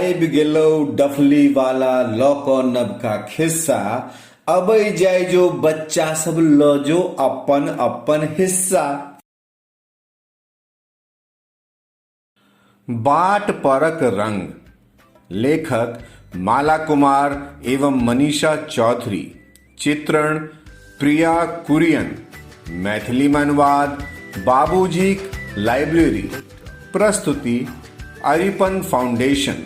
आबि गेलौ डफली वाला लऽ कऽ नवका खिस्सा, अबै जाइ जो बच्चा सब लऽ जो अपन अपन हिस्सा। बाट परक रंग, लेखक माला कुमार एवं मनीषा चौधरी, चित्रण प्रिया कुरियन, मैथिली में अनुवाद बाबूजीक लाइब्रेरी, प्रस्तुति अरिपन फाउंडेशन,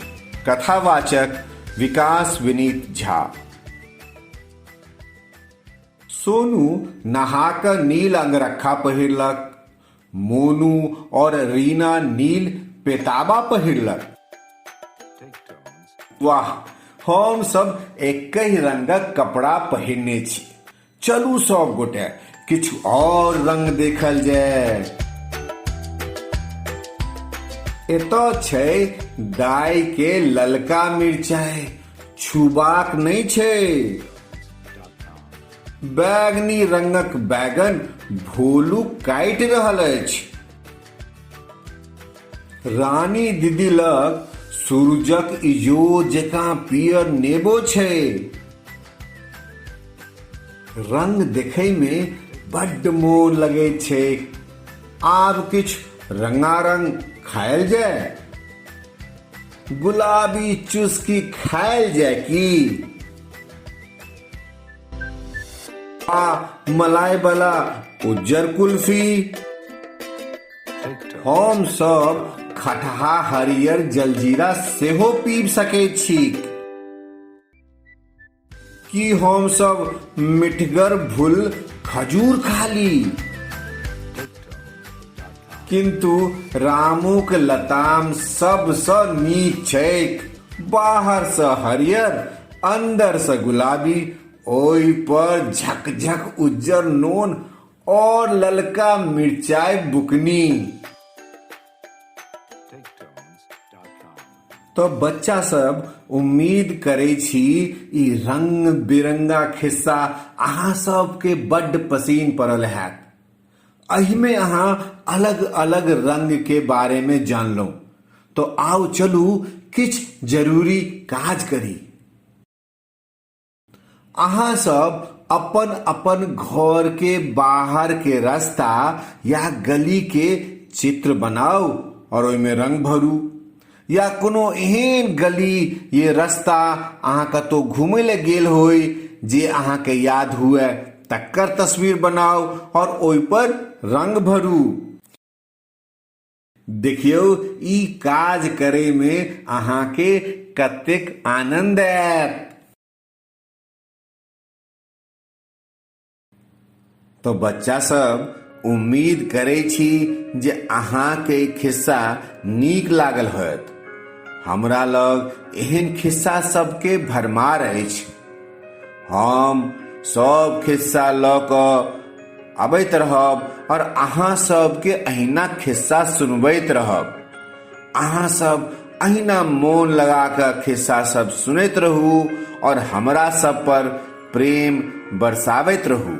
कथावाचक विकास विनीत झा। सोनू नहा कऽ नील अंगरखा पहिरलक। मोनू और रीना नील पेताबा पहिरलक। वाह, हम सब एकहि रंगक कपड़ा पहिरने छी। चलू सब गोटे किछु और रंग देखल जाय। एतऽ छै दाइ के ललका मिरचाइ, छुबाक नहि छै। बैगनी रंगक बैगन भोलू काटि रहल अछि। रानी दीदी लग सूरजक इजोत जकाँ पियर नेबो छै। रंग देखै में बड्ड मोन लगैत छैक। आब किछु रंगारंग खायल जाय। गुलाबी चुस्की खायल जाय की? आ मलाई वाला उज्जर कुल्फी। हम सब खटहा हरियर जलजीरा सेहो पीब सकैत छी। की हम सब मिठगर भुल खजूर खा ली? किंतु रामूक लताम सबसँ नीक छैक। बाहरसँ हरियर, अंदरसँ गुलाबी, ओहि पर झकझक उज्जर नोन और ललका मिरचाई बुकनी। तो बच्चा सब, उम्मीद करै छी ई रंग बिरंगा खिस्सा अहाँ सबके बड्ड पसीन पड़ल हैत। एहिमे अहाँ अलग अलग रंग के बारे में जानलहुँ। तो आउ चलू किछु जरूरी काज करी। अहाँ सब अपन अपन घर के बाहर के रास्ता या गली के चित्र बनाउ और ओहिमे रंग भरू, या कोनो एहन गली ये रास्ता अहाँ कतौ घूमे ले गेल होई जे अहाँ के याद हुए, तकर तस्वीर बनाउ और ओहि पर रंग भरू। देखियौ ई काज करे में अहाँ के कतेक आनंद आयत। तो बच्चा सब, उम्मीद करै छी जे अहाँके ई खिस्सा नीक लागल होयत। हमरा लग एहन खिस्सा सबके भरमार अछि। हम सब खिस्सा लऽ कऽ अबैत रहब और अहाँ सबके अहिना खिस्सा सुनबैत रहब। अहाँ सब अहिना मोन लगा कऽ खिस्सा सब सुनैत रहू और हमरा सब पर प्रेम बरसाबैत रहू।